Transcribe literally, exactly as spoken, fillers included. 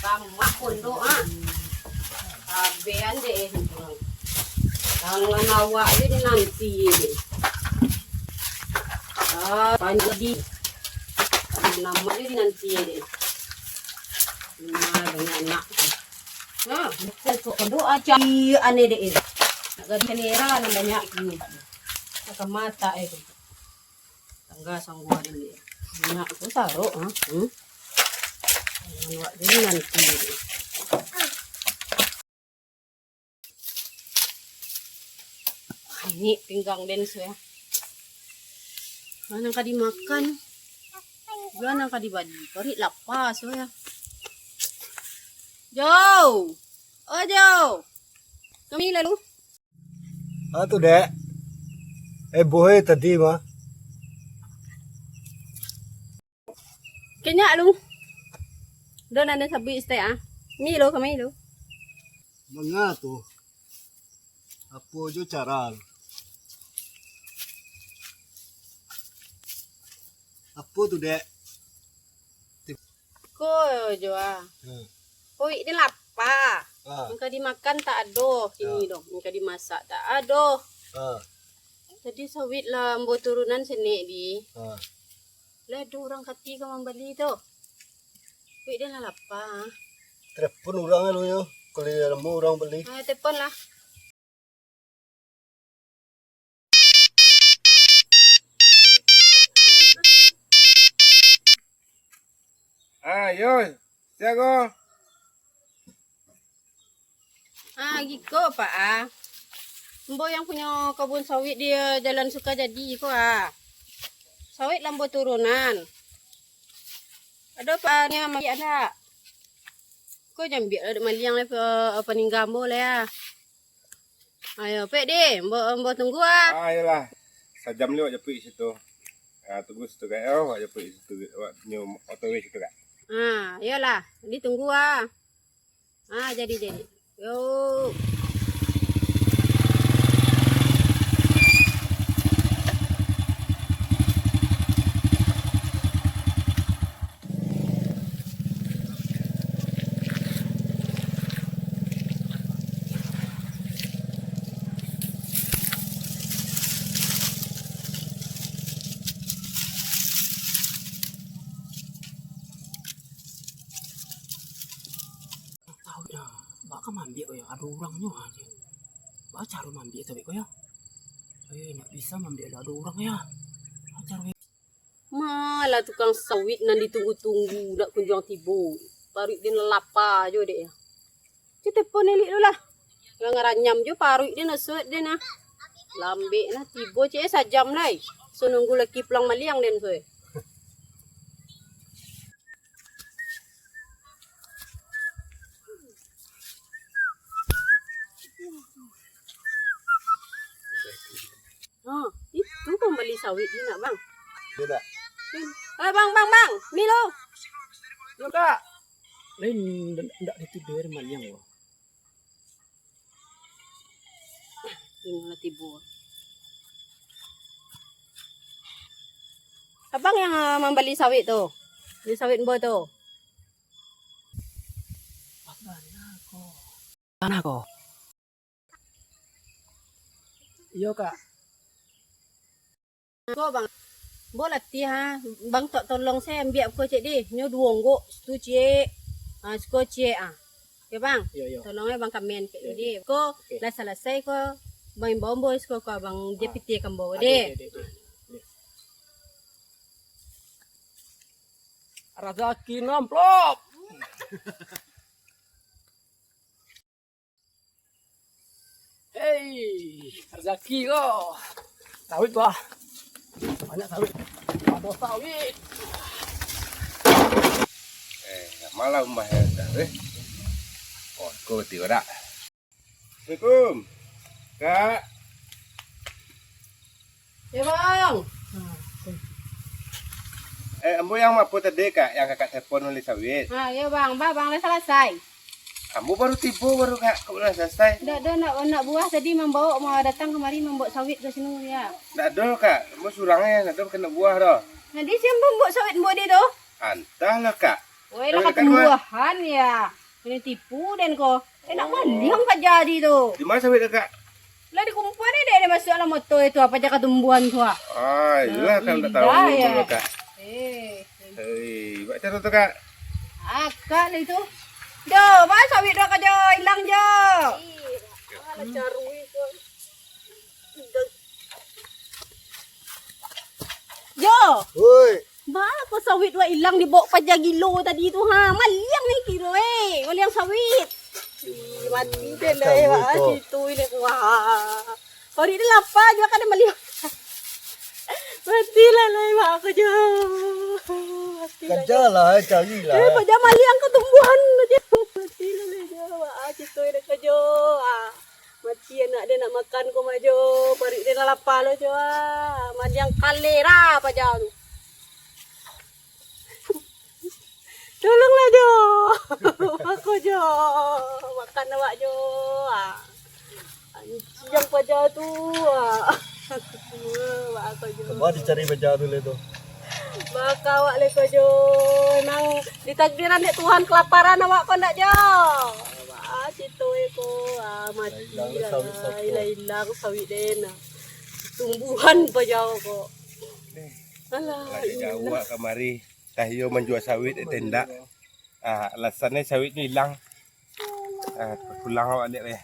Tamak pondok, ah. Abehan deh. Tangan awak je dinanti. Ah, panjadi. Nama je dinanti deh. Nah, banyak anak. Nah, betul tu. Pondok aja aneh deh. Nak gadih nera nan banyak ni. Kacamata eh. Tangga sanggua ni. Nak tu sarok, ha? Hmm? Awak ni nanti. Ini pinggang den sudah. Mana ka dimakan? Mana ka dibali? Parik lapar sudah. Jo. Oh, Jo. Kami lalu. Ah, tu, Dek. Eh, boh, eh, tadi mah. Kenyak lu. Dah nanda sabuik stek ah. Mi lo kami lo. Manga tu. Apo jo cara lu? Apo tu, Dek? Ko jo ah. Hmm. Oi, ni lapa. Ah. Mangka dimakan tak ado kini doh. Mangka dimasak tak ado. Ah. Jadi sawit lah ambo turunan senek di. Ah. Lah ado urang kati ka mambali tu. Wik, den lah lapa. Telepon urang anu yo, kali namo urang bali. Ah, telepon lah. Ah, yo, sia ko? Ah, giko, Pak, ah. Ambo yang punyo kabun sawit di, eh, Jalan Sukajadi ko, ah. Sawit lah ambo turunan. Ado, Pak, ni ambiak dak? Ko jambiak lah, dek maliang lah, pa-, paningga ambo lah, ya. Ayo, pek deh, ambo, ambo tunggu, ah. Ah, iyolah. Sajam lewat japuik situ. Ah, tunggu situ, Kak. Oh, awak japuik situ, awak nyo oto weh situ, Kak. Ah, iyolah. Ditunggu, ah. Ah, jadi, jadi. Yo. Tahu dah, bak ka mambiak ko yo, ado urangnyo aja. Baa caro mambiak sawit ko yo? Eh, ndak bisa mambiak lah, ado urang yo. Baa caro yo? Malah tukang sawit nan ditunggu-tunggu ndak kunjuang tibo. Paruik den lapa jo dek yo. Cik telepon elik tu lah. Lah ngaranyam jo paruik den, asuak den ah. Lambek nah tibo cik eh, sajam lai. So nunggu laki pulang maliang den so eh. Ha, itu pambali sawit ni nak, Bang. Dia tak? Eh, bang, bang, bang. Ni lo. Yo, Kak. Lain ndak, ndak dituduh dari maliang, Bang. Ini lah tibo. Abang yang, eh, mambali sawit tu. Di sawit ambo tu. Bana ko. Iyo, Kak. Ko, Bang. Ambo latiah, ha. Bang, tok tolong se ambiak ko, cek deh. Nyo duo onggok, situ, cek. Ha, siko, cek, ha. Oke, Bang. Iyo, iyo. Tolong, eh, Bang, kamen, cek deh. Ko, oke. Lah salasai ko, Bang, imbau ambo, siko ko, Abang, ah, J P T ka ambo, ah, deh. Deh, deh, deh, deh. Razaki namplok. Hei, razaki ko. Sawit, bah. Banyak sawit. Ado sawit. Eh, malam mah ya, dah, eh. Oh, ko tiba dak? Assalamualaikum. Kak. Ya, Bang. Eh, ambo yang apo tadi, Kak, yang Kakak telepon bali sawit? Ha, ya, Bang. Bah, Bang, lah salasai. Ambo baru tibo, baru, Kak, kok lah salasai? Ndak ado nak, nak buah tadi mambawa, mau datang kamari mambawa sawit ka sini, ya. Ndak ado, Kak. Ambo surang eh, ndak ado kena buah doh. Jadi, sia mambawa sawit ambo tadi tu? Antahlah, Kak. Woi, lah katumbuahan ya. Ini tipu den ko. Eh, nak maliang ka jadi tu. Di mana sawit, Kakak? Lah dikumpuan ni dek dia masuk dalam motor itu apa aja katumbuhan tu ah. Ah, iyolah kan tak tahu ya. Kakak. Eh. Hei, buat cara tu, Kak. Akak lah itu. Jo, ba sawit dua ka jo, ilang jo. Ih, alah carui ko. Jo. Woi. Ba ko sawit wak ilang dibawok paja gilo tadi tu ha. Maliang ni kiro eh. Maliang sawit. Ih, mati deh lah eh. Wak situ ini wah. Paruik dia lapa juga kada maliang. Mati lah lai wak ko jo. Mati lah. Kajalah, carilah. Eh, paja maliang katumbuahan aja. Mati lah lai jo. Wak situ ini ko jo. Ah. Mati anak dia nak makan ko mah jo. Paruik dia lah lapa lo jo ah. Maliang kalera paja tu. Tolonglah jo. Ako jo. Makan awak jo. Ah. Anjiang paja tu. Ah. Wak ako jo. Kama dicari paja tu le tu. Baka awak le ko jo. Emang ditakdiran dek Tuhan kelaparan awak ko ndak jo. Wah, situ e ko. Ah, mati lah. Ilang sawit den nah. Tumbuhan paja ko. Alah, lah ilang. Awak kamari, tah iyo manjua sawit atau indak? Ah, alasannyo sawitnyo ilang. Ah, pulang awak dek weh.